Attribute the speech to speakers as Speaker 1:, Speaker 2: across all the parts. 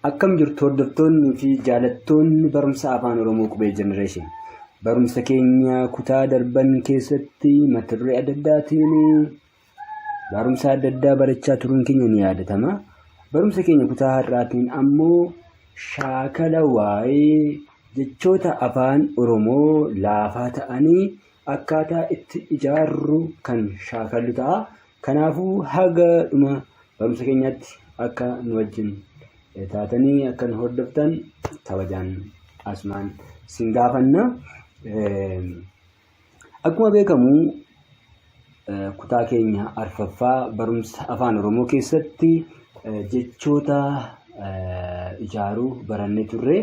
Speaker 1: Akkam jirtu hordoftoonni fi jaalattoonni barumsa Afaan Oromoo Qubee Generation. Barumsa keenya kutaa darban keessatti mata duree adda addaatiin barumsa adda addaa barachaa turuun keenya ni yaadatama. Barumsa keenya kutaa har'aatiin ammoo shaakala waa'ee jechoota Afaan Oromoo laafaa ta'anii akkaataa itti ijaarru kan shaakallu ta'a. Kanaafuu haga dhuma barumsa keenyaatti akka nu wajjin taatanii akka nu hordoftan kabajaan asumaan sin gaafanna. Akkuma beekamu kutaa keenya arfaffaa barumsa afaan Oromoo keessatti jechoota ijaaruu barannee turre.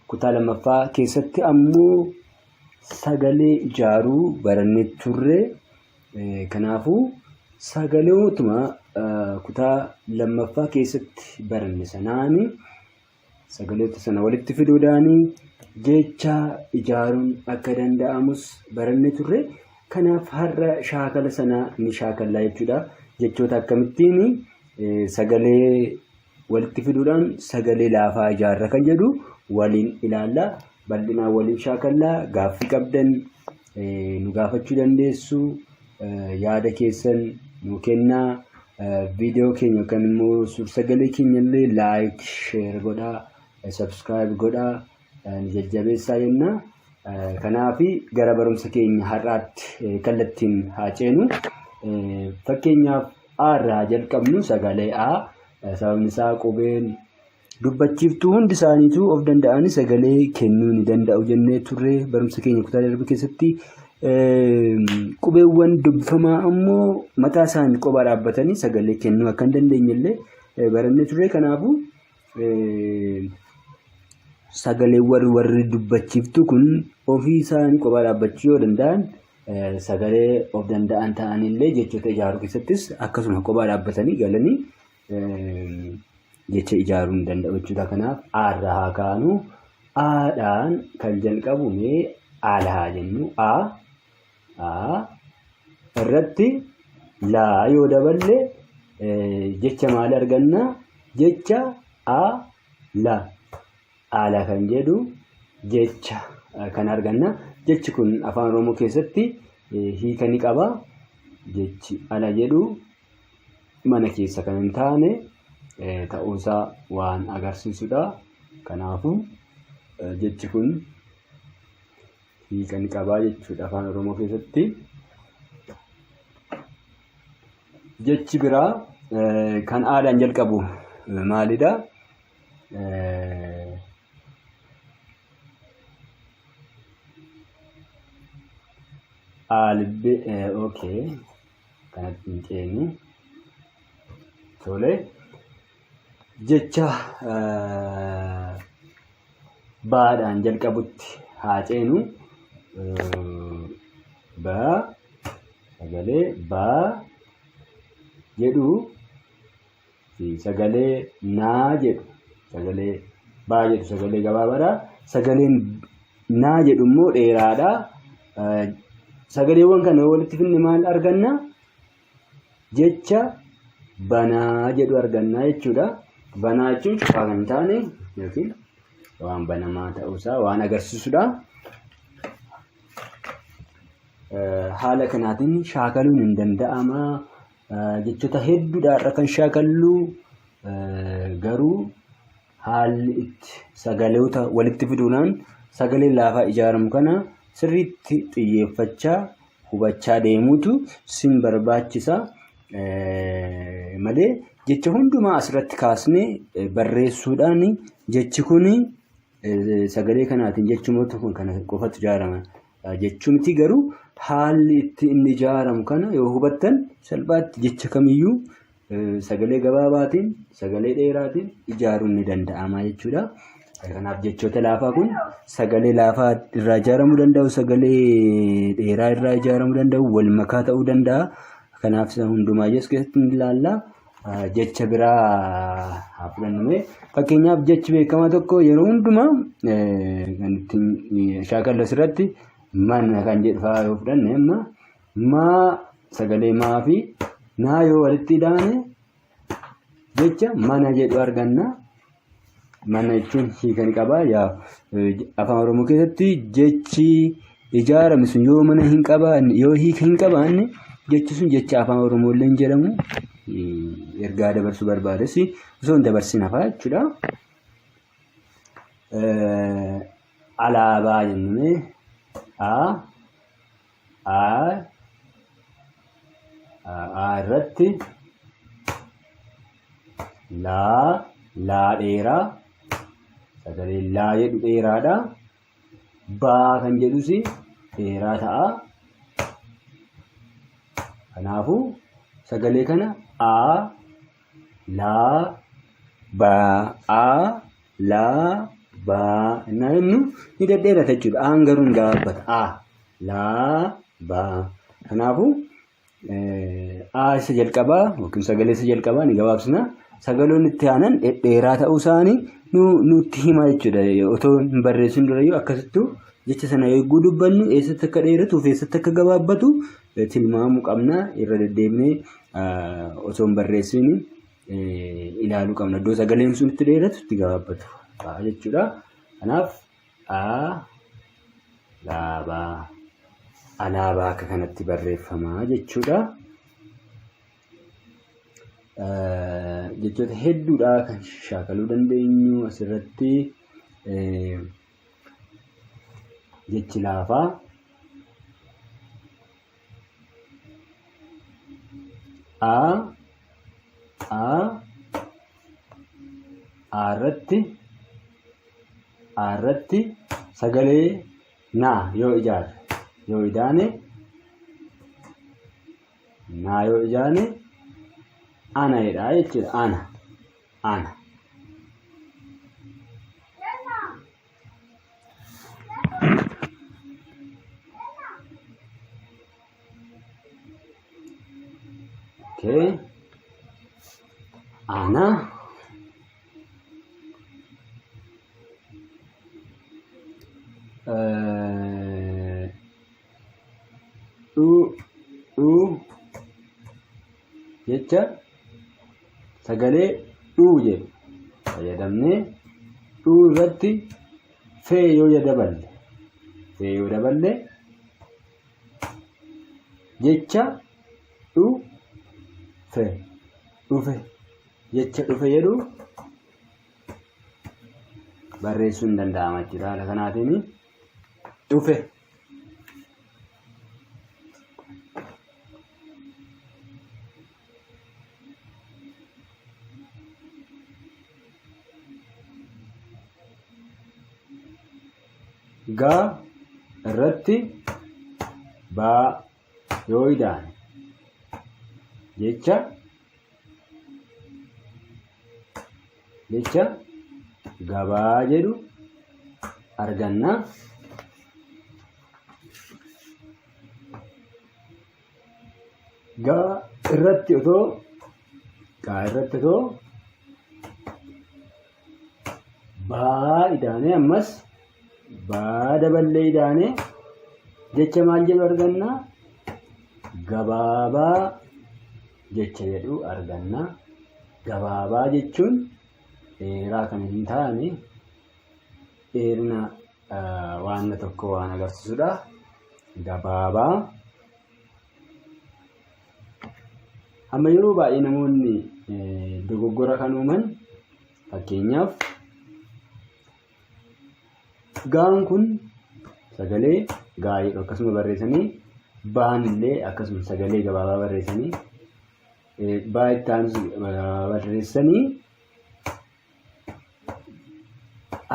Speaker 1: Kutaa lammaffaa keessatti ammoo sagalee ijaaruu barannee turre. Kanaafuu sagaleetuma kutaa lammaffaa keessatti baranne sanaan sagaleota sana walitti fiduudhaan jecha ijaaruun akka danda'amus barannee turre. Kanaaf har'a shaakala sana ni shaakallaa jechuudha. Jechoota akkamittiin sagalee walitti fiduudhaan sagalee laafaa ijaarra kan jedhu waliin ilaalla. Bal'inaan waliin shaakalla. Gaaffii qabdan nu gaafachuu dandeessu. Yaada keessan nu kennaa. Viidiyoo keenya yookaan immoo suur-sagalee keenya illee laayik, sheer godhaa, sabskiraayib godhaa, nu jajjabeessaa jenna. Kanaaf gara barumsa keenya har'aatti kallattiin haa ceenu. Fakkeenyaaf A irraa haa jalqabnu sagalee A. Sababni isaa qubeen dubbachiiftuu hundi isaaniituu of danda'anii sagalee kennuu ni danda'u jennee turre barumsa keenya kutaa darbe keessatti. Qubeewwan dubbifamaa ammoo mataa isaanii kophaa dhaabbatanii sagalee kennuu akka hin dandeenye illee barannee turre. Kanaafuu sagaleewwan warri dubbachiiftuu kun ofii isaanii kophaa dhaabbachuu yoo danda'an sagalee of danda'an ta'anillee jechoota ijaaruu keessattis akkasuma kophaa dhaabbatanii galanii jecha ijaaruu ni danda'u jechuudha. Kanaaf A irraa haa kaanu. Aadhaan kan jalqabu mee ala haa jennu. A A irratti laa yoo daballe jecha maal arganna? Jecha a la ala kan jedhu jecha kan arganna. Jechi kun afaan Oromoo keessatti hiika ni qaba. Jechi ala jedhu mana keessa kan hin taane ta'uusaa waan agarsiisudha. Kanaafuu jechi kun hiika ni qaba jechuudha afaan Oromoo keessatti. Jechi biraa kan aadaan jalqabu maalidha? Aalbee okay. Kanatti hin ceenu. Tole. Jecha baadhaan jalqabutti haa ceenu. Ba sagalee baa jedhu fi sagalee naa jedhu sagalee baa jedhu sagalee gabaabaadha. Sagaleen naa jedhu immoo dheeraadha. Sagaleewwan kana yoo walitti fidne maal arganna? Jecha banaa jedhu arganna jechuudha. Banaa jechuun cufaa kan hin taane yookiin waan banamaa ta'uusaa waan agarsiisudha. Haala kanaatiin shaakaluun hin danda'ama. Jechoota hedduudha har'a kan shaakallu garuu haalli itti sagaloota walitti fiduudhaan sagalee laafaa ijaaramu kana sirriitti xiyyeeffachaa hubachaa deemuutu sin barbaachisa malee jecha hundumaa asirratti kaasnee barreessuudhaan jechi kun sagalee kanaatiin jechumoota kun kana qofatu ijaarama jechuu miti garuu haalli itti inni ijaaramu kana yoo hubattan salphaatti jecha kamiyyuu sagalee gabaabaatiin sagalee dheeraatiin ijaaruun ni danda'ama jechuudha. Kanaaf jechoota laafaa kun sagalee laafaa irraa ijaaramuu danda'u, sagalee dheeraa irraa ijaaramuu danda'u, wal makaa ta'uu danda'a. Kanaaf isa hundumaayyuu as keessatti ni ilaalla. Jecha biraa haa fudhannu mee. Fakkeenyaaf jechi beekamaa tokko yeroo hundumaa kan ittiin shaakallu asirratti mana kan jedhu fa'aa yoo fudhanne amma maa sagalee maa fi naa yoo walitti hidhaane Jecha mana jedhu arganna. Mana jechuun hiika ni qaba. Yaa afaan Oromoo keessatti jechi ijaarame sun yoo mana hin qabaanne yoo hiika hin qabaanne jechi sun jecha afaan Oromoo illee hin jedhamu. Ergaa dabarsuu barbaades osoo hin dabarsin hafaa jechuudha. Alaabaa jennee A A A irratti laa laa dheeraa sagalee laa jedhu dheeraadha. Baa kan jedhus dheeraa ta'a. Kanaafuu sagalee kana A laa baa A laa baa innaa jennu ni dhedheerata jechuudha. Aan garuu hin gabaabbata. A laa baa. Kanaafuu A isa jalqabaa yookiin sagalee isa jalqabaa ni gabaabsina. Sagaloonni itti aanan dhedheeraa ta'uu isaanii nutti hima jechuudha. Otoo hin barreessin durayyuu akkasittuu jecha sana yogguu dubbannu eessatti akka dheeratuu fi eessatti akka gabaabbatu tilmaamuu qabna. Irra deddeebinee osoo hin barreessin ilaaluu qabna. Iddoo sagaleen sun itti dheeratu itti gabaabbatu ta'a jechuudha. Kanaaf a laabaa alaabaa akka kanatti barreeffama jechuudha. Jechoota hedduudha kan shaakaluu dandeenyu asirratti jechi laafaa A A A irratti A irratti sagalee naa yoo ijaarre yoo idaane naa yoo ijaane ana jedha jechuudha ana ana. Okay. Ana. Dhu dhu jecha sagalee dhuu jedhu fayyadamnee dhuu irratti fee yoo daballe fee yoo daballe jecha dhu fe dhufe jecha dhufe jedhu barreessuun ni danda'ama jechuudha. Haala kanaatiin dhufe. Ga irratti baa yoo idaane jecha jecha gabaa jedhu arganna. Gaa irratti otoo gaa irratti otoo baa idaanee ammas baa daballee idaanee jecha maal jedhu arganna? Gabaabaa jecha jedhu arganna. Gabaabaa jechuun dheeraa kan hin taane dheerina waan tokko waan agarsiisudha. Gabaabaa. Amma yeroo baay'ee namoonni dogoggora kan uuman fakkeenyaaf gaan kun sagalee gaa jedhu akkasuma barreessanii baan illee akkasuma sagalee gabaabaa barreessanii baa itti aansu barreessanii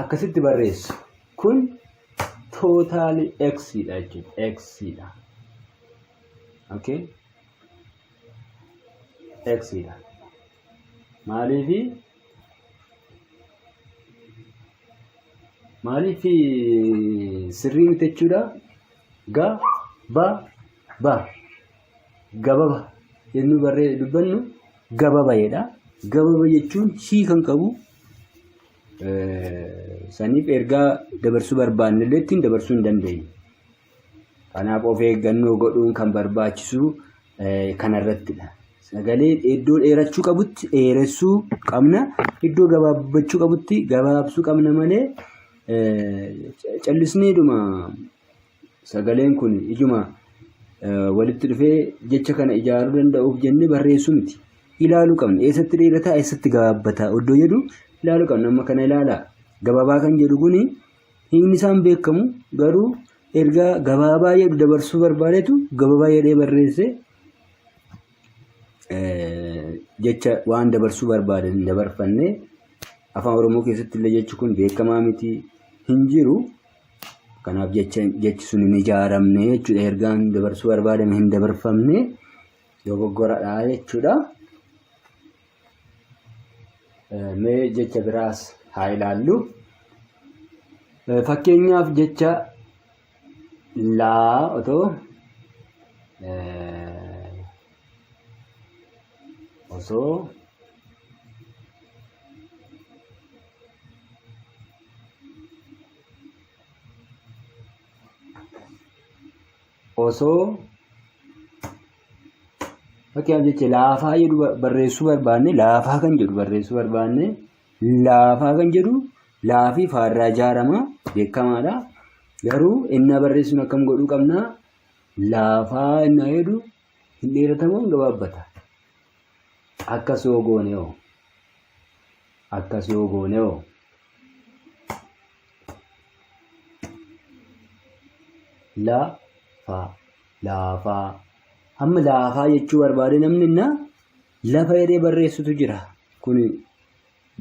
Speaker 1: akkasitti barreessu. Kun totally X dha jechuudha. X dha. Okay? X dha. Maaliifi maaliif sirrii miti jechuudha? Ga ba ba gababa jennuu barree dubbannu gababa jedha. Gababa jechuun hiika hin qabu. Saniif ergaa dabarsuu barbaanne illee ittiin dabarsuu hin dandeenyu. Kanaaf of eeggannoo godhuun kan barbaachisu kanarrattidha. Sagalee iddoo dheerachuu qabutti dheeressuu qabna. Iddoo gabaabbachuu qabutti gabaabsuu qabna malee callisneedhuma sagaleen kun ijuma walitti dhufee jecha kana ijaaruu danda'uuf jennee barreessuu miti. Ilaaluu qabna. Eessatti dheerataa eessatti gabaabbataa iddoo jedhu ilaaluu qabna. Amma kana ilaalaa. Gabaabaa kan jedhu kuni hiikni isaan beekamu garuu ergaa gabaabaa jedhu dabarsuu barbaadetu gabaabaa jedhee barreesse jecha waan dabarsuu barbaadan hin dabarfanne. Afaan Oromoo keessatti illee jechi kun beekamaa miti hin jiru. Kanaaf jecha jechi sun hin ijaaramne jechuudha. Ergaan dabarsuu barbaadame hin dabarfamne dogoggoradha jechuudha. Mee jecha biraas haa ilaallu. Fakkeenyaaf jecha laa otoo osoo osoo fakkeenyaaf jecha laafaa jedhu barreessuu barbaanne laafaa kan jedhu barreessuu barbaanne laafaa kan jedhu laafii faarraa ijaarama beekamaadha. Garuu innaa barreessuun akkam godhuu qabna? Laafaa innaa jedhu hin dheeratamoo hin gabaabbata? Akkas yoo goone hoo? Akkas yoo goone hoo? La fa laafaa. Amma laafaa jechuu barbaade namni innaa lafa jedhee barreessutu jira. Kun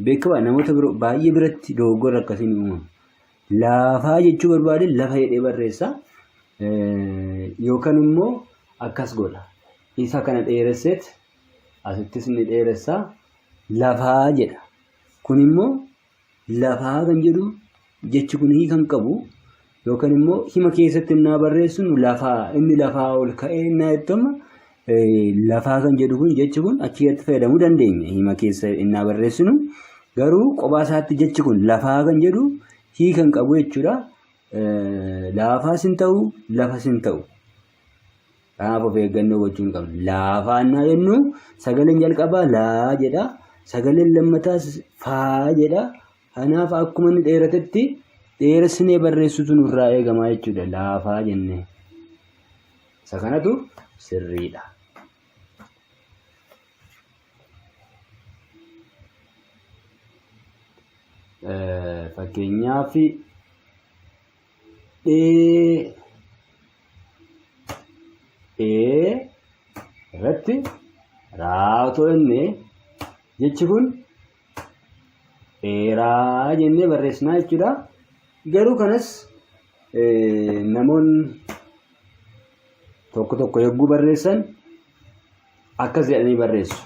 Speaker 1: beekamaa namoota biroo baay'ee biratti dogoggorri akkasii ni uumama. Laafaa jechuu barbaade lafa jedhee barreessa. Yookaan immoo akkas godha. Isa kana dheeresseet asittis ni dheeressa. Lafaa jedha. Kun immoo lafaa kan jedhu jechi kun hiika hin qabu. Yookaan immoo hima keessatti innaa barreessinu lafaa inni lafaa ol ka'ee innaa jettama lafaa kan jedhu kun jechi kun achi keessatti fayyadamuu dandeenya hima keessa innaa barreessinu. Garuu kophaa isaatti jechi kun lafaa kan jedhu hiika hin qabu jechuudha. Laafaas hin ta'u lafas hin ta'u. Kanaaf of eeggannoo gochuu hin qabnu. Laafaa innaa jennu sagaleen jalqabaa laa jedha. Sagaleen lammataas faa jedha. Kanaaf akkuma inni dheeratetti dheeressinee barreessutu nurraa eegama jechuudha. Laafaa jennee. Isa kanatu sirriidha. Fakkeenyaaf dhee ee irratti raa otoo jennee jechi kun dheeraa jennee barreessinaa jechuudha. Garuu kanas namoonni tokko tokko yogguu barreessan akkas jedhanii barreessu.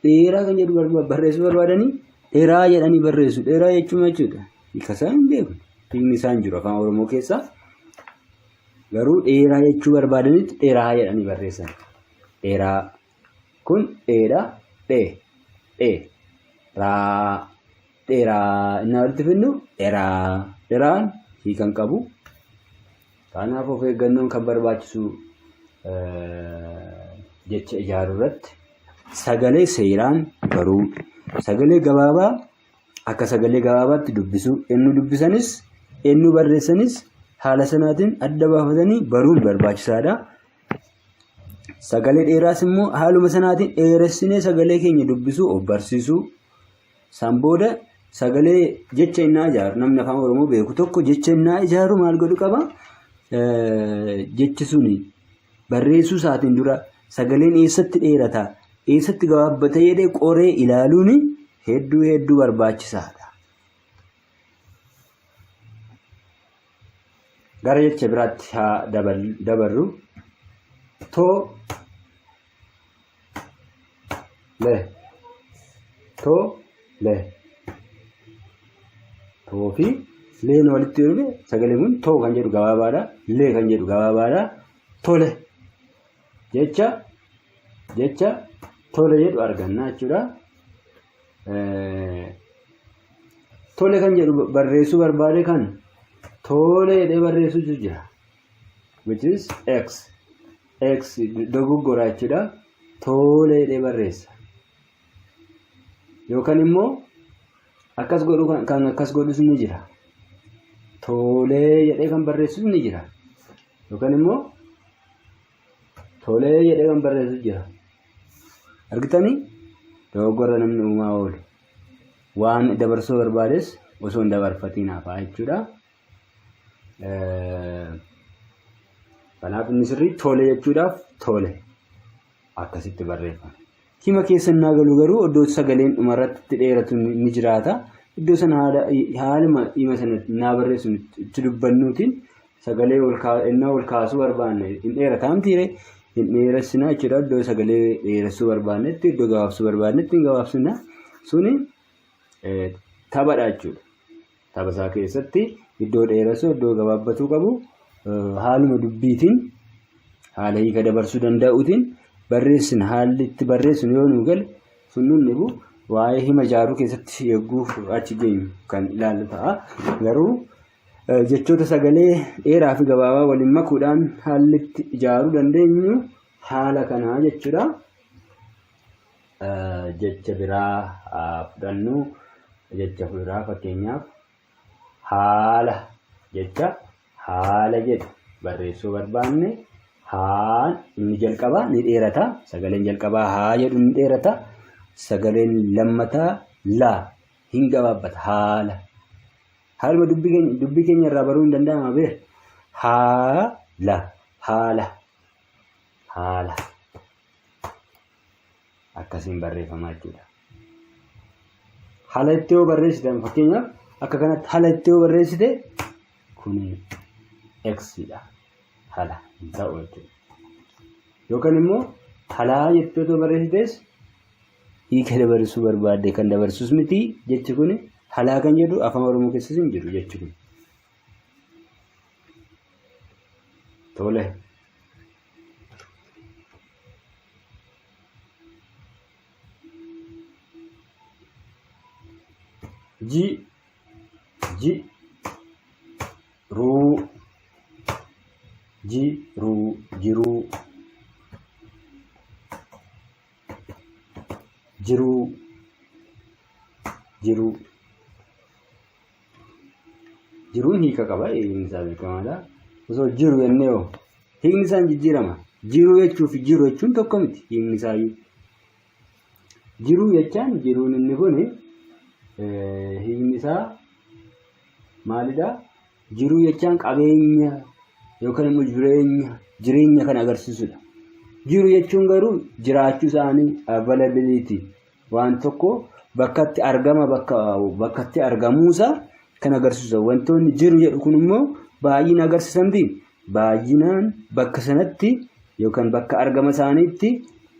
Speaker 1: Dheeraa kan jedhu barreessuu barbaadanii dheeraa jedhanii barreessu. Dheeraa jechuun jechuudha. Hiika isaa hin beeku. Hiikni isaa hin jiru afaan Oromoo keessa. Garuu dheeraa jechuu barbaadanitti dheeraa jedhanii barreessan. Dheeraa. Kun dheedha. Dhee. Dhee. Raa. Dheeraa. Inni walitti fidnu dheeraa. Dheeraan hiika hin qabu. Kanaaf of eeggannoon kan barbaachisu jecha ijaaruu irratti sagalee seeraan baruu, sagalee gabaabaa akka sagalee gabaabaatti dubbisuu, eenyu dubbisanis eenyu barreessanis haala sanaatiin adda baafatanii baruun barbaachisaadha. Sagalee dheeraas immoo haaluma sanaatiin dheeressinee sagalee keenya dubbisuu of barsiisuu. San booda sagalee jecha innaa ijaaru namni afaan Oromoo beeku tokko jecha innaa ijaaru maal godhu qaba? Jechi suni barreessuu isaatiin dura sagaleen eessatti dheerata eessatti gabaabbata jedhee qoree ilaaluun hedduu hedduu barbaachisaadha. Gara jecha biraatti haa dabarru. Too le to le too fi leen walitti yoo dhufe sagaleen kun too kan jedhu gabaabaadha lee kan jedhu gabaabaadha tole jecha jecha Tole jedhu arganna jechuudha. Tole kan jedhu barreessuu barbaade kan tole jedhee barreessutu jira. Which is X. X dogoggora jechuudha. Tole jedhee barreessa. Yookaan immoo akkas godhu kan akkas godhus ni jira. Tolee jedhee kan barreessus ni jira. Yookaan immoo tolee jedhee kan barreessus jira. Argitanii? Dogoggora namni uumaa oolu. Waan dabarsuu barbaades osoo hin dabarfatiin hafaa jechuudha. Kanaaf inni sirrii tole jechuudhaaf tole akkasitti barreeffama. Hima keessa innaa galu garuu iddoo sagaleen dhumarratti itti dheeratu ni jiraata. Iddoo sana haaluma hima sana innaa barreessu itti dubbannuutiin sagalee innaa ol kaasuu barbaanne hin dheerataa mitiire hin dheeressina jechuudha. Iddoo sagalee dheeressuu barbaannetti iddoo gabaabsuu barbaannetti hin gabaabsina. Suni taphadha jechuudha. Tapha isaa keessatti iddoo dheeressuu iddoo gabaabbatuu qabu haaluma dubbiitiin haala hiika dabarsuu danda'uutiin barreessina haalli itti barreessinu yoo nuu gale sun nun dhibu waa'ee hima ijaaruu keessatti yogguu achi geenyu kan ilaallu ta'a. Garuu jechoota sagalee dheeraa fi gabaabaa waliin makuudhaan haalli itti ijaaruu dandeenyu haala kanaa jechuudha. Jecha biraa fudhannu jecha biraa fakkeenyaaf haala jecha haala jedhu barreessuu barbaanne haan inni jalqabaa ni dheerata sagaleen jalqabaa haa jedhu ni dheerata sagaleen lammataa laa hin gabaabbata haala haaluma dubbii keenya irraa baruu hin danda'ama beer haala haala haala akkasiin barreeffamaa jechuudha. Haala itti yoo barreessitan fakkeenyaaf akka kanatti haala itti yoo barreessite kun X dha. Hala hin ta'u jechuudha. Yookaan immoo halaa jettee otoo barreessites hiika dabarsuu barbaadde kan dabarsus miti jechi kun halaa kan jedhu afaan Oromoo keessas hin jiru jechi kun. Tole. Ji ji ruu ji ruu jiruu jiruu jiruu Jiruun hiika qaba hiikni isaa beekamaadha. Osoo jiru jennee hoo hiikni isaa hin jijjiirama. Jiruu jechuu fi jiru jechuun tokko miti hiikni isaa iyyuu. Jiruu jechaan jiruun inni kun hiikni isaa maalidha? Jiruu jechaan qabeenya yookaan immoo jireenya jireenya kan agarsiisudha. Jiru jechuun garuu jiraachuu isaanii availability waan tokko bakkatti argama bakka bakkatti argamuusaa kan agarsiisudha. Wantoonni jiru jedhu kun immoo baay'ina agarsiisa miti. Baay'inaan bakka sanatti yookaan bakka argama isaaniitti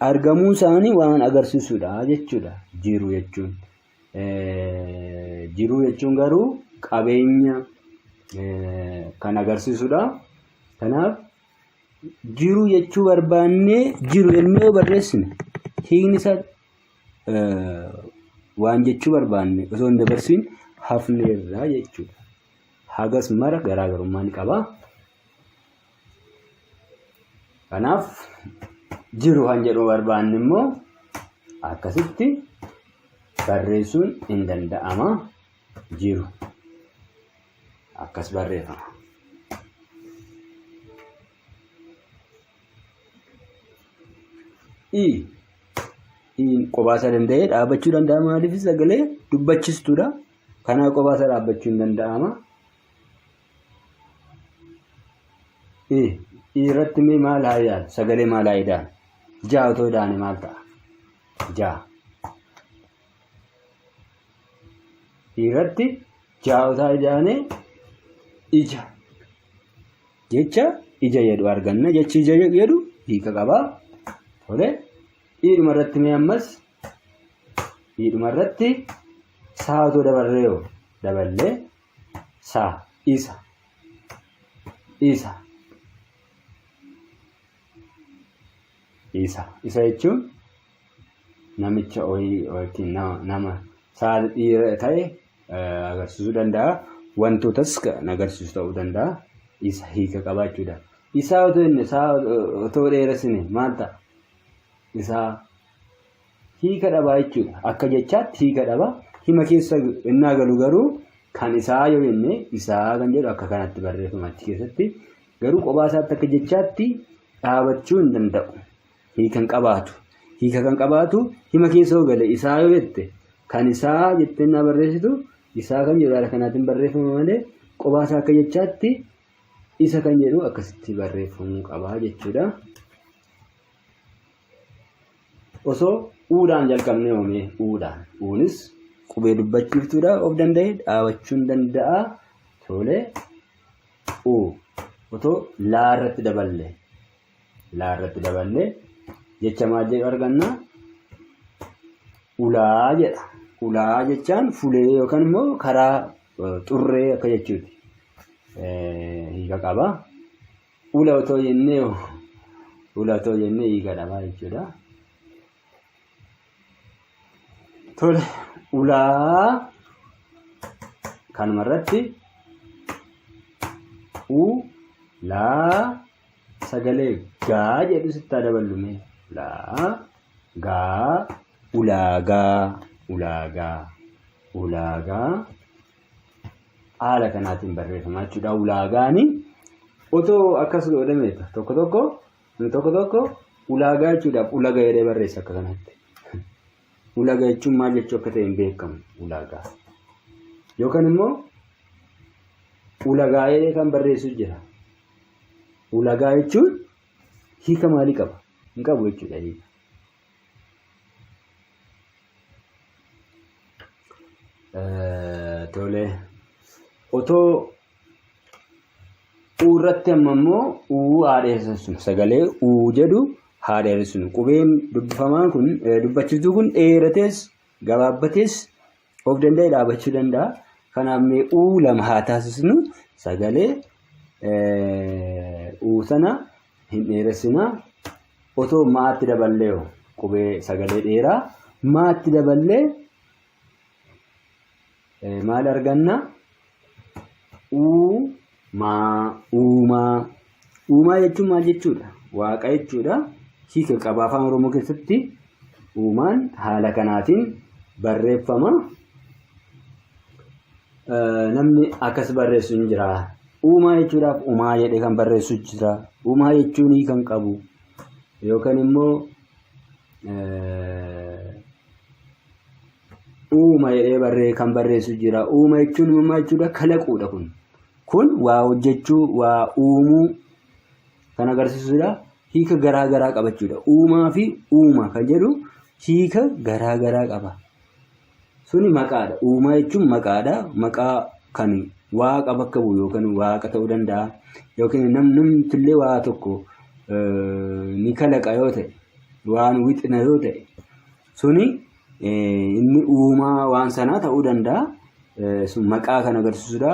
Speaker 1: argamuu isaanii waan agarsiisudha jechuudha. Jiru jechuun. Jiruu jechuun garuu qabeenya kan agarsiisudha. Kanaaf jiru jechuu barbaannee jiru jennee yoo barreessine hiikni isaa waan jechuu barbaanne osoo hin dabarsiin hafneerra jechuudha. Hagas mara garaagarummaa ni qaba. Kanaaf jiru kan jedhu barbaanne immoo akkasitti barreessuun hin danda'ama. Jiru akkas barreeffama. I Iin qobaasaa danda'ee dhaabbachuu danda'a maaliif sagalee dubbachistuudha. Kanaa qobaasaa dhaabbachuu hin danda'ama. I I irratti mee maal haa ilaalu? Sagalee maal haa ilaalu? Ja'a otoo ilaane maal ta'a? Ja'a. I irratti ja'a otoo ilaane ija. Jecha ija jedhu arganna. Jechi ija jedhu hiika qaba. Tole. Iidhuma irratti mee ammas iidhuma irratti saa otoo dabarree hoo daballee saa isa isa isa isa jechuun namicha wayii yookiin nama saala dhiira ta'e agarsiisuu danda'a. Wantootas kan agarsiisu ta'uu danda'a. Isa hiika qaba jechuudha. Isaa otoo inni isaa otoo dheeressine maal ta'a? Isaa hiika dhabaa jechuudha. Akka jechaatti hiika dhaba. Hima keessa innaa galu garuu kan isaa yoo jenne isaa kan jedhu akka kanatti barreeffama achi keessatti garuu kophaa isaatti akka jechaatti dhaabachuu hin danda'u. Hiika hin qabaatu. Hiika kan qabaatu hima keessa yoo gale isaa yoo jette kan isaa jettee innaa barreessitu isaa kan jedhu haala kanaatiin barreeffama malee kophaa isaa akka jechaatti isa kan jedhu akkasitti barreeffamuu qaba jechuudha. Osoo uudhaan jalqabnee oomee uudhaan. Uunis qubee dubbachiiftuudha of danda'e dhaabachuu hin danda'a. Tole u otoo laa irratti daballe laa irratti daballe jecha maal jedhu arganna? Ulaa jedha. Ulaa jechaan fulee yookaan immoo karaa xurree akka jechuuti. Hiika qaba. Ula otoo jennee ula otoo jennee hiika dhabaa jechuudha. Tole ulaa kanuma irratti u laa sagalee gaa jedhu sitti haa daballu mee laa gaa ulaagaa ulaagaa ulaagaa haala kanaatiin barreeffama jechuudha. Ulaagaani otoo akkas godhameeta tokko tokko tokko tokko ulaagaa jechuudhaaf ulaga jedhee barreessa akka kanatti. Ulaga jechuun maal jechuu akka ta'e hin beekamu ulaagaa. Yookaan immoo ulagaa jedhee kan barreessu jira. Ulagaa jechuun hiika maalii qaba? Hin qabu jechuudha hiika. Tole. Otoo U irratti amma immoo U haa dheeressinu. Sagalee U jedhu haa dheeressinu. Qubeen dubbifamaan kun dubbachiiftuu kun dheeratees gabaabbatees of danda'ee dhaabachuu danda'a. Kanaaf mee U lama haa taasisnu. Sagalee U sana hin dheeressina. Otoo maatti daballee hoo qubee sagalee dheeraa maatti daballee maal arganna? Uumaa uumaa uumaa jechuun maal jechuudha? Waaqa jechuudha. Hiika qaba afaan Oromoo keessatti uumaan haala kanaatiin barreeffama. Namni akkas barreessu hin jira. Uumaa jechuudhaaf umaa jedhee kan barreessu jira. Uumaa jechuun hiika hin qabu. Yookaan immoo uuma jedhee barree kan barreessu jira. Uuma jechuun maal jechuudha? Kalaquudha kun. Kun waa hojjechuu, waa uumuu kan agarsiisudha. Hiika garaa garaa qabachuudha. Uumaa fi uuma kan jedhu hiika garaa garaa qaba. Suni maqaadha. Uumaa jechuun maqaadha. Maqaa kan waaqa bakka bu'u yookaan waaqa ta'uu danda'a. Yookiin namnumtillee waa tokko ni kalaqa yoo ta'e, waan wixina yoo ta'e, suni inni uumaa waan sanaa ta'uu danda'a. Sun maqaa kan agarsiisudha.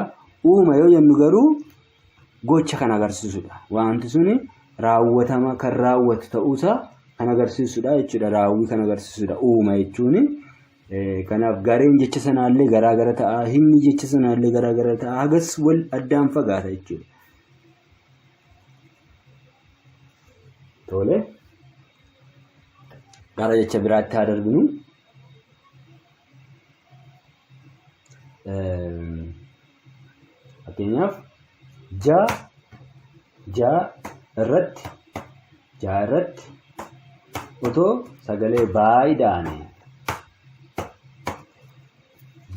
Speaker 1: Uuma yoo jennu garuu gocha kan agarsiisudha. Wanti suni raawwatama kan raawwatu ta'uusaa kan agarsiisudha jechuudha. Raawwii kan agarsiisudha uuma jechuun. Kanaaf gareen jecha sanaallee garaagara ta'a. Himni jecha sanaallee garaagara ta'a. Hagas wal addaan fagaata jechuudha. Tole. Gara jecha biraatti haa darbinu. Fakkeenyaaf ja ja irratti ja irratti otoo sagalee baay'idhaan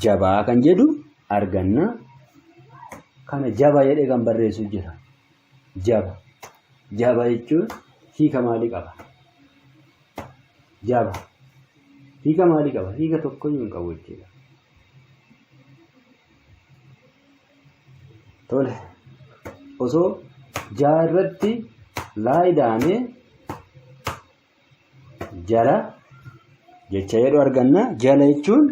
Speaker 1: jabaa kan jedhu arganna. Kana jaba jedhee kan barreessu jira. Jaba. Jaba jechuun hiika maalii qaba? Jaba. Hiika maalii qaba? Hiika tokkoyyuu hin qabu jechuudha. Tole. Osoo jaa irratti laa idaanee jala jecha jedhu arganna. Jala jechuun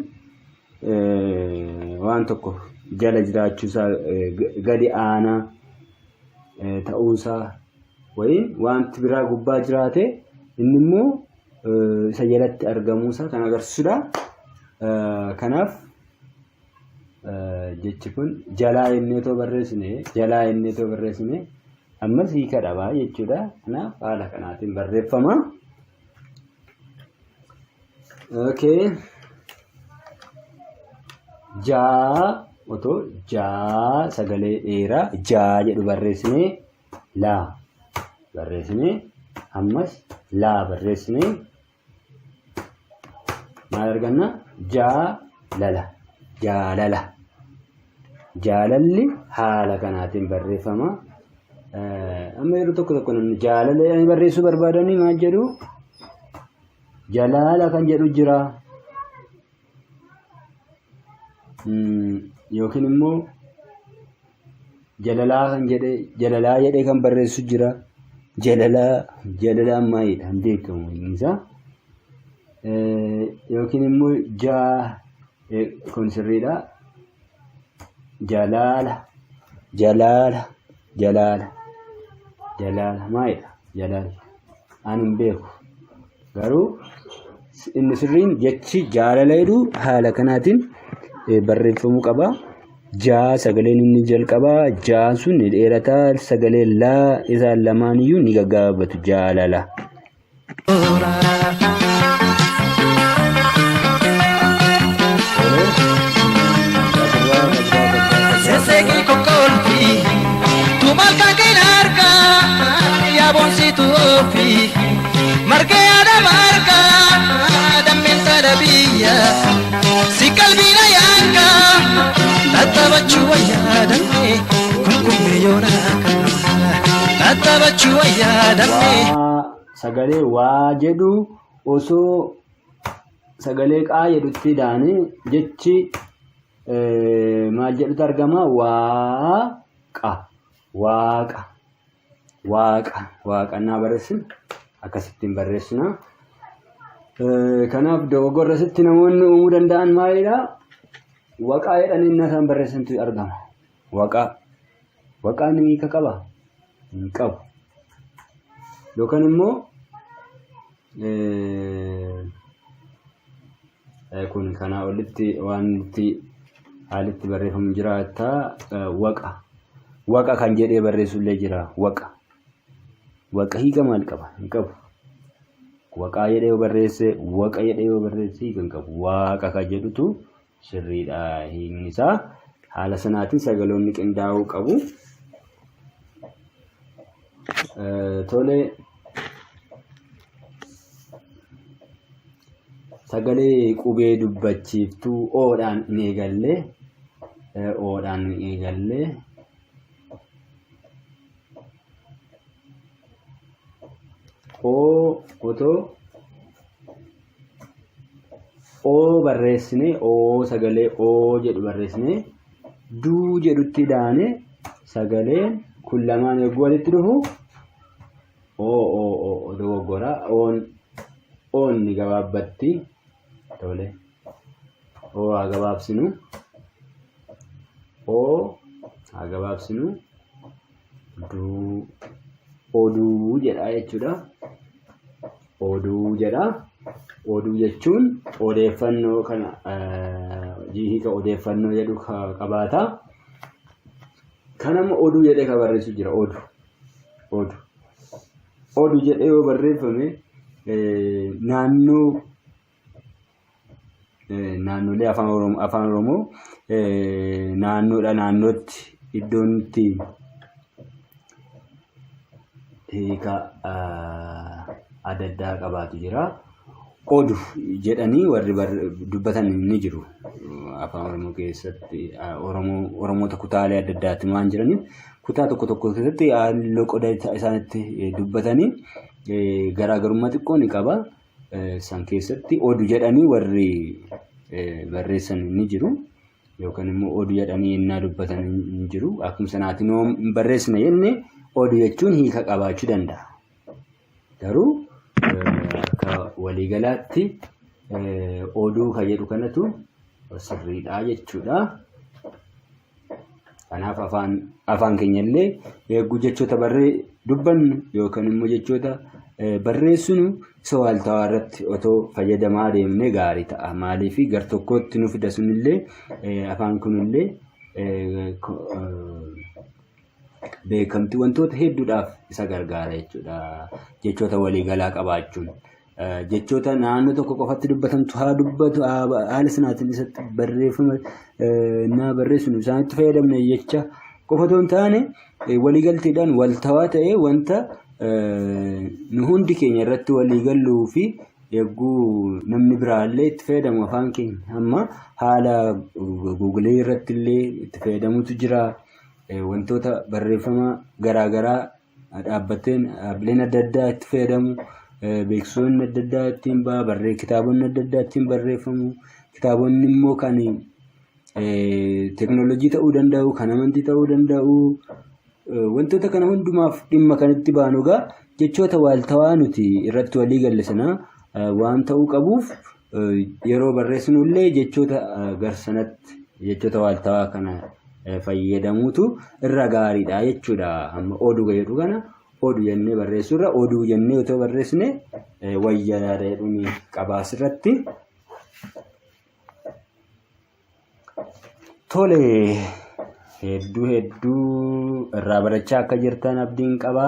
Speaker 1: waan tokko jala jiraachuusaa gadi aanaa ta'uusaa wayiin wanti biraa gubbaa jiraate inni immoo isa jalatti argamuusaa kan agarsiisudha. Kanaaf jechi kun jalaa jennee otoo barreessine jalaa jennee otoo barreessine ammas hiika dhabaa jechuudha. Kanaaf haala kanaatiin barreeffama. Okay. Jaa otoo jaa sagalee dheeraa jaa jedhu barreessinee laa barreessinee ammas laa barreessinee maal arganna? Jaalala. Jaalala. Jaalalli haala kanaatiin barreeffama. Amma yeroo tokko tokko namni jaalala jedhanii barreessuu barbaadanii maal jedhu? Jalaala kan jedhu jira. Yookiin immoo jalalaa kan jedhe jalalaa jedhee kan barreessu jira. Jalalaa jalalaan maalidha hin beekamu inni isaa. Yookiin immoo jaa kun sirriidha. Jalaala jalaala jalaala jalaala maalidha jalaala ani hin beeku. Garuu inni sirriin jechi jaalala jedhu haala kanaatiin barreeffamuu qaba. Jaa sagaleen inni jalqabaa jaan sun ni dheerata sagaleen laa isaan lamaan iyyuu ni gaggaabbatu jaalala.
Speaker 2: Seseegi kokkolfi tumaal kan keenya harkaa yaaboonsitu ofi margee yaada margaa dammeen saada biyya si qalbiina yaanka tattabachuu wayyaa dammee kunkummee yoona kana tattabachuu wayyaa dammee.
Speaker 1: Waa sagalee waa jedhu osoo sagalee qaa jedhutti daane jechi maal jedhutu argama? Waaqa. Waaqa. Waaqa. Waaqannaa barreessina. Akkasittiin barreessina. Kanaaf dogoggorra asitti namoonni uumuu danda'an maalidha? Waqaa jedhanii inni isaan barreessantu argama. Waqaa. Waqaan hiika qaba? Hin qabu. Yookaan immoo Kun kanaa olitti wanti haalitti barreeffamu jiraata. Waqa. Waqa kan jedhee barreessu illee jira. Waqa. Waqa hiika maal qaba? Hin qabu. Waqaa jedhee yoo barreesse, waqa jedhee yoo barreesse hiika hin qabu. Waaqa kan jedhutu sirriidha hiikni isaa. Haala sanaatiin sagaloonni qindaa'uu qabu. Tole. Sagalee qubee dubbachiiftuu oodhaan hin eegalle. Oodhaan hin eegalle. Oo otoo oo barreessine oo sagalee oo jedhu barreessine duu jedhutti daane sagaleen kun lamaan yogguu walitti dhufu oo oo oo dogoggora oon oon ni gabaabbatti tole oo haa gabaabsinu oo haa gabaabsinu duu oduu jedha jechuudha. Oduu jedha. Oduu jechuun odeeffannoo kana hiika odeeffannoo jedhu qabaata. Kanammoo oduu jedhee kan barreessu jira odu. Odu. Odu jedhee yoo barreeffame naannoo naannolee afaan Oromoo afaan Oromoo naannoodha naannootti iddoon itti hiika adda addaa qabaatu jira. Odu jedhanii warri dubbatan ni jiru. Afaan Oromoo keessatti Oromoota kutaalee adda addaatiin waan jiraniif kutaa tokko tokko keessatti haalli qoda isaanitti dubbatanii garaagarummaa xiqqoo ni qaba. San keessatti odu jedhanii warri barreessan ni jiru. Yookaan immoo odu jedhanii yennaa dubbatan ni jiru. Akkuma sanaatiin yoo hin barreessine jenne odu jechuun hiika qabaachuu danda'a. Garuu akka waliigalaatti oduu kan jedhu kanatu sirriidha jechuudha. Kanaaf afaan afaan keenya illee eeguu jechoota barree dubbannu yookaan immoo jechoota barreessinu isa waaltawaa irratti otoo fayyadamaa deemne gaarii ta'a. Maaliif gar tokkotti nu fida sunillee afaan kunillee beekamtii wantoota hedduudhaaf isa gargaara jechuudha. Jechoota waliigalaa qabaachuun. Jechoota naannoo tokko qofatti dubbatamtu haa dubbatu haala sanaatiin isatti barreeffama naa barreessinu isaanitti fayyadamne jecha qofa otoo hin taane waliigalteedhaan waltawaa ta'ee wanta nu hundi keenya irratti waliigalluu fi yogguu namni biraallee itti fayyadamu afaan keenya amma haala guugulee irratti illee itti fayyadamutu jira. Wantoota barreeffama garaagaraa dhaabbateen dhaabbileen adda addaa itti fayyadamu. Beeksisoonni adda addaa ittiin ba'a barree kitaabonni adda addaa ittiin barreeffamu. Kitaabonni immoo kan teekinooloojii ta'uu danda'u, kan amantii ta'uu danda'u. Wantoota kana hundumaaf dhimma kan itti baanu egaa jechoota waaltawaa nuti irratti walii galle sana waan ta'uu qabuuf yeroo barreessinu illee jechoota gar sanatti jechoota waaltawaa kana fayyadamuutu irra gaariidha jechuudha. Amma oduu jedhu kana odu jennee barreessuurra oduu jennee otoo barreessine wayya yaada jedhuun qaba asirratti. Tole hedduu hedduu irraa barachaa akka jirtan abdiin qaba.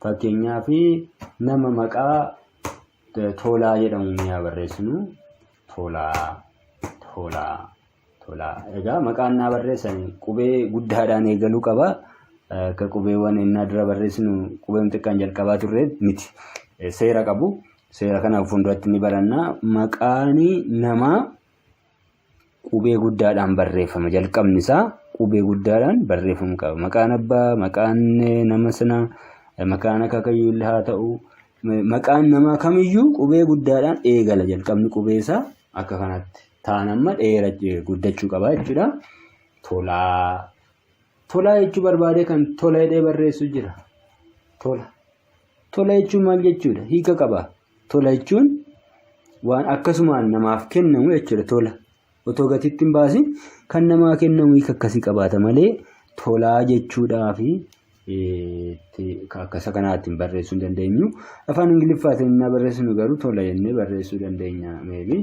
Speaker 1: Fakkeenyaaf nama maqaa Tolaa jedhamu ni haa barreessinu. Tolaa, Tolaa, Tolaa. Egaa maqaan naa barreessan qubee guddaadhaan eegaluu qaba. Akka qubeewwan innaa dura barreessinu qubeen xiqqaan jalqabaa turre miti. Seera qabu. Seera kana fuulduratti ni baranna. Maqaan namaa qubee guddaadhaan barreeffama. Jalqabni isaa qubee guddaadhaan barreeffamuu qaba. Maqaan abbaa, maqaan nama sanaa, maqaan akaakayyuu illee haa ta'u, maqaan namaa kamiyyuu qubee guddaadhaan eegala. Jalqabni qubee isaa akka kanatti. Taan amma dheera guddachuu qaba jechuudha. Tolaa. Tolaa jechuu barbaadee kan tola jedhee barreessu jira. Tola. Tola jechuun maal jechuudha? Hiika qaba. Tola jechuun waan akkasumaan namaaf kennamu jechuudha tola. Otoo gatiitti hin baasin kan namaa kennamu hiika akkasii qabaata malee tolaa jechuudhaa fi akkasa kanaatiin barreessuu hin dandeenyu. Afaan Ingiliffaatiin innaa barreessinu garuu tola jennee barreessuu dandeenya maybe.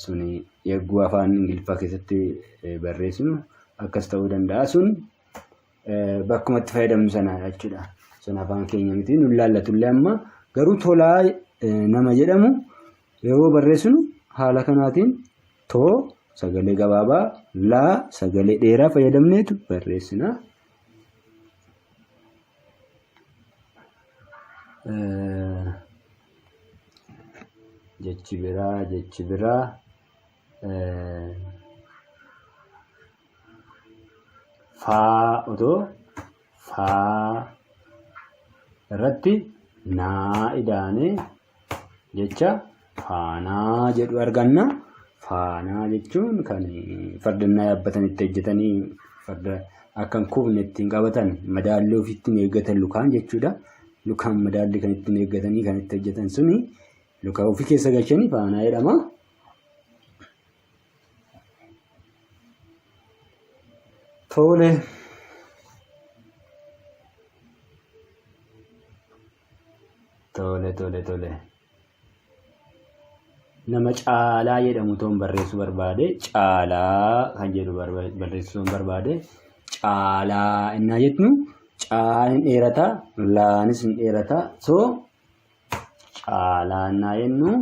Speaker 1: Suni yeroo afaan Ingiliffaa keessatti barreessinu akkas ta'uu danda'a. Sun bakkuma itti fayyadamnu sana jechuudha. Sun afaan keenya miti nun laallatullee amma garuu tolaa nama jedhamu yeroo barreessinu haala kanaatiin too sagalee gabaabaa laa sagalee dheeraa fayyadamneetu barreessina. Jechi biraa jechi biraa. Faa otoo faa irratti naa idaanee jecha faanaa jedhu arganna. Faanaa jechuun kan farda yaabbatan itti hojjetanii farda akka hin kufne ittiin qabatan madaallii ofii ittiin eeggatan lukaan jechuudha. Lukaan madaallii kan ittiin eeggatanii kan itti hojjetan suni luka ofii keessa galchanii faanaa jedhama. Tole. Tole tole tole. Nama caalaa jedhamu toon barreessuu barbaade caalaa kan jedhu barreessuu toon barbaade caalaa innaa jetnu caan hin dheerata laanis hin dheerata so Caalaa innaa jennu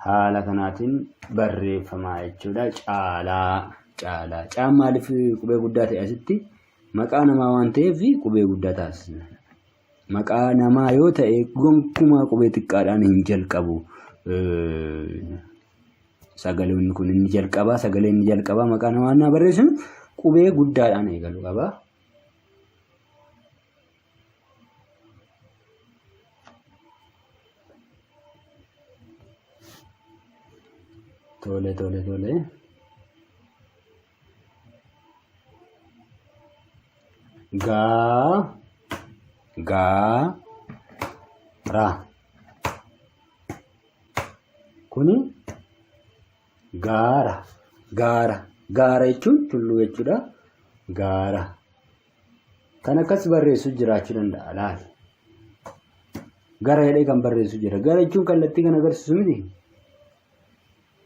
Speaker 1: haala kanaatiin barreeffama jechuudha. Caalaa, caalaa. Caan maaliif qubee guddaa ta'e asitti? Maqaa namaa waan ta'eef qubee guddaa taasisna. Maqaa namaa yoo ta'e gonkumaa qubee xiqqaadhaan hin jalqabu. Sagaloonni kun inni jalqabaa sagalee inni jalqabaa maqaa namaa innaa barreessinu qubee guddaadhaan eegaluu qaba. Tole tole tole. Gaa gaa ra. Kuni gaara gaara gaara jechuun tulluu jechuudha. Gaara. Kan akkas barreessu jiraachuu danda'a laal. Gara jedhee kan barreessu jira. Gara jechuun kallattii kan agarsiisu miti.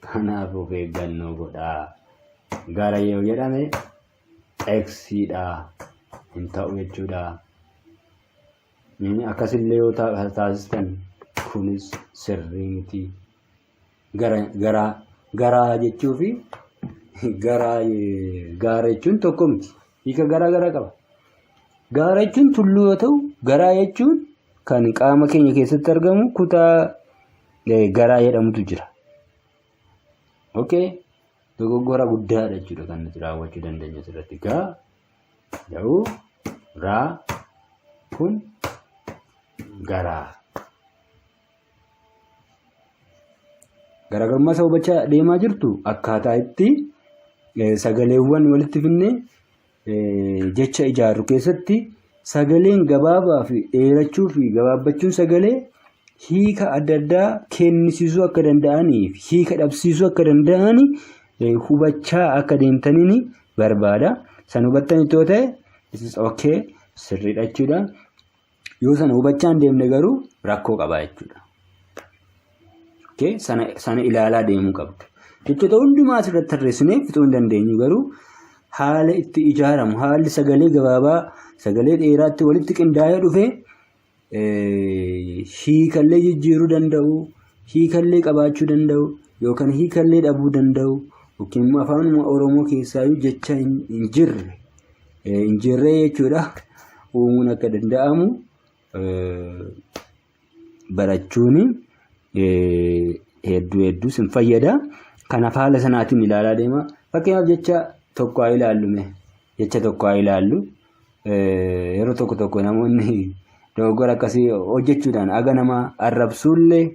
Speaker 1: Kanaaf of eeggannoo godhaa. Gara yoo jedhame X dha hin ta'u jechuudha. Akkasillee yoo taasistan kunis sirrii miti. Gara garaa garaa jechuu fi garaa gaara jechuun tokko miti. Hiika garaa garaa qaba. Gaara jechuun tulluu yoo ta'u, garaa jechuun kan qaama keenya keessatti argamu kutaa garaa jedhamutu jira. Okay? Dogoggora guddaadha jechuudha kan nuti raawwachuu dandeenyu asirratti. Gaa, ga'uu, raa, kun garaa. Garaagarummaa isa hubachaa deemaa jirtu akkaataa itti sagaleewwan walitti finnee jecha ijaarru keessatti sagaleen gabaabaa fi dheerachuu fi gabaabbachuun sagalee hiika adda addaa kennisiisuu akka danda'anii fi hiika dhabsiisuu akka danda'an hubachaa akka deemtaniin barbaada. San hubattanitti yoo ta'e this is okay sirriidha jechuudha. Yoo sana hubachaa hin deemne garuu rakkoo qaba jechuudha. Okay? Sana, sana ilaalaa deemuu qabdu. Jechoota hundumaa asirratti tarreessinee fixuu hin dandeenyu garuu haala itti ijaaramu, haalli sagalee gabaabaa, sagalee dheeraatti walitti qindaa'ee dhufe hiikallee jijjiiruu danda'u, hiikallee qabaachuu danda'u, yookaan hiikallee dhabuu danda'u, yookiin immoo afaanuma Oromoo keessaayyuu jecha hin jirre hin jirree jechuudha uumuun akka danda'amu barachuun hedduu hedduu sin fayyada. Kanaaf haala sanaatiin ilaalaa deema. Fakkeenyaaf jecha tokko haa ilaallu mee. Jecha tokko haa ilaallu. Yeroo tokko tokko namoonni dogoggora akkasii hojjechuudhaan haga nama arrabsuullee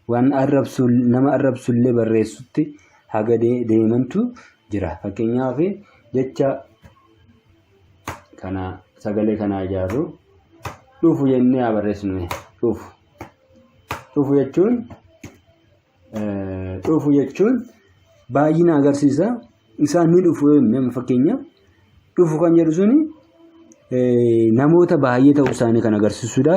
Speaker 1: waan arrabsu nama arrabsullee barreessutti haga deemantu jira. Fakkeenyaaf jecha kana sagalee kanaa ijaarru dhufu jennee haa barreessinu dhufu. Dhufu jechuun dhufu jechuun baay'ina agarsiisa. Isaan ni dhufu yoo fakkeenyaaf dhufu kan jedhu suni namoota baay'ee ta'uu isaanii kan agarsiisudha.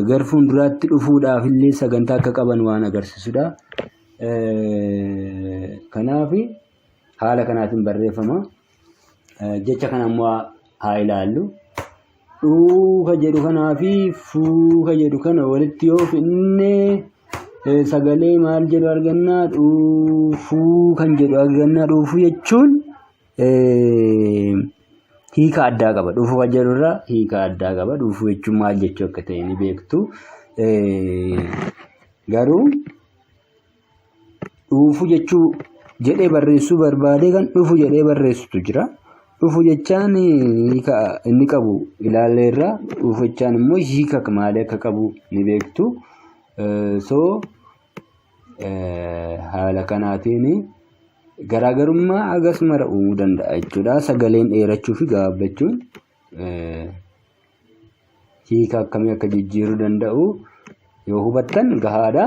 Speaker 1: Gara fuulduraatti dhufuudhaaf illee sagantaa akka qaban waan agarsiisudha. Kanaaf haala kanaatiin barreeffama. Jecha kana immoo haa ilaallu. Dhuu ka jedhu kanaa fi fuu ka jedhu kana walitti yoo fidne sagalee maal jedhu argannaa? Dhuufuu kan jedhu argannaa. Dhuufuu jechuun hiika addaa qaba. Dhuufuu kan jedhu irraa hiika addaa qaba. Dhuufuu jechuun maal jechuu akka ta'e ni beektu. Garuu dhuufuu jechuu jedhee barreessuu barbaadee kan dhufu jedhee barreessutu jira. Dhufu jechaan hiika inni qabu ilaalleerra. Dhufu jechaan immoo hiika maalii akka qabu ni beektu. So haala kanaatiin garaagarummaa hagas mara uumuu danda'a jechuudha. Sagaleen dheerachuu fi gabaabbachuun hiika akkamii akka jijjiiruu danda'u yoo hubattan gahaadha.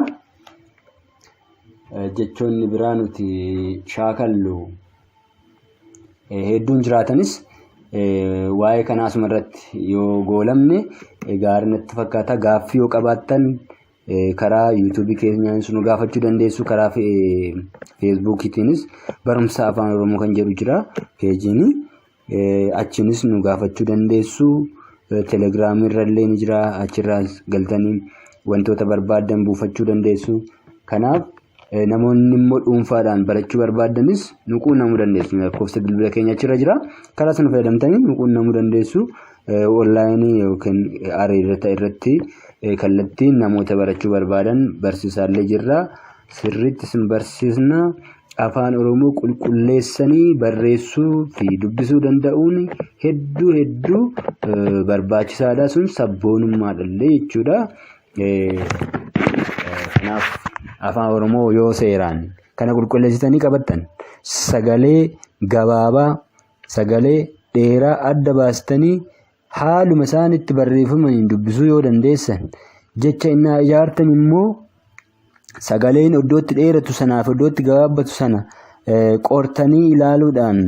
Speaker 1: Jechoonni biraa nuti shaakallu hedduun jiraatanis waa'ee kanaa asuma irratti yoo goolamne gaarii natti fakkaata. Gaaffii yoo qabaattan karaa yuutuubii keenyaanis nu gaafachuu dandeessu. Karaa feesbuukiitiinis barumsa afaan Oromoo kan jedhu jira peejiin. Achiinis nu gaafachuu dandeessu. Telegiraamii irra illee ni jira. Achirraas galtanii wantoota barbaaddan buufachuu dandeessu. Kanaaf namoonni immoo dhuunfaadhaan barachuu barbaaddanis nu quunnamuu dandeessu. Lakkoofsa bilbila keenya achirra jira. Karaa sana fayyadamtanii nu quunnamuu dandeessu. Onlaayinii yookiin ariirrata irratti kallattiin namoota barachuu barbaadan barsiisaallee jirra. Sirriitti isin barsiisna. Afaan Oromoo qulqulleessanii barreessuu fi dubbisuu danda'uun hedduu hedduu barbaachisaadha. Sun sabboonummaadha illee jechuudha. Kanaaf afaan Oromoo yoo seeraan kana qulqulleessitanii qabattan sagalee gabaabaa, sagalee dheeraa adda baastanii haaluma isaan itti barreeffamaniin dubbisuu yoo dandeessan jecha innaa ijaartan immoo sagaleen iddootti dheeratu sanaaf iddootti gabaabbatu sana qortanii ilaaluudhaan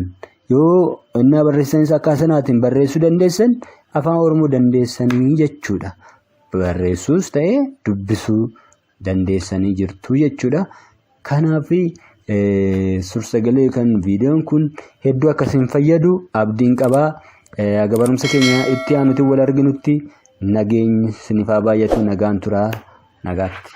Speaker 1: yoo innaa barreessanis akka sanaatiin barreessuu dandeessan afaan Oromoo dandeessanii jechuudha. Barreessuus ta'e dubbisuu dandeessanii jirtu jechuudha. Kanaaf suur-sagalee kan viidiyoon kun hedduu akka isin fayyadu abdiin qabaa. Haga barumsa keenya itti aanutti wal arginutti nageenyi isiniif haa baay'atu, nagaan turaa, nagaatti.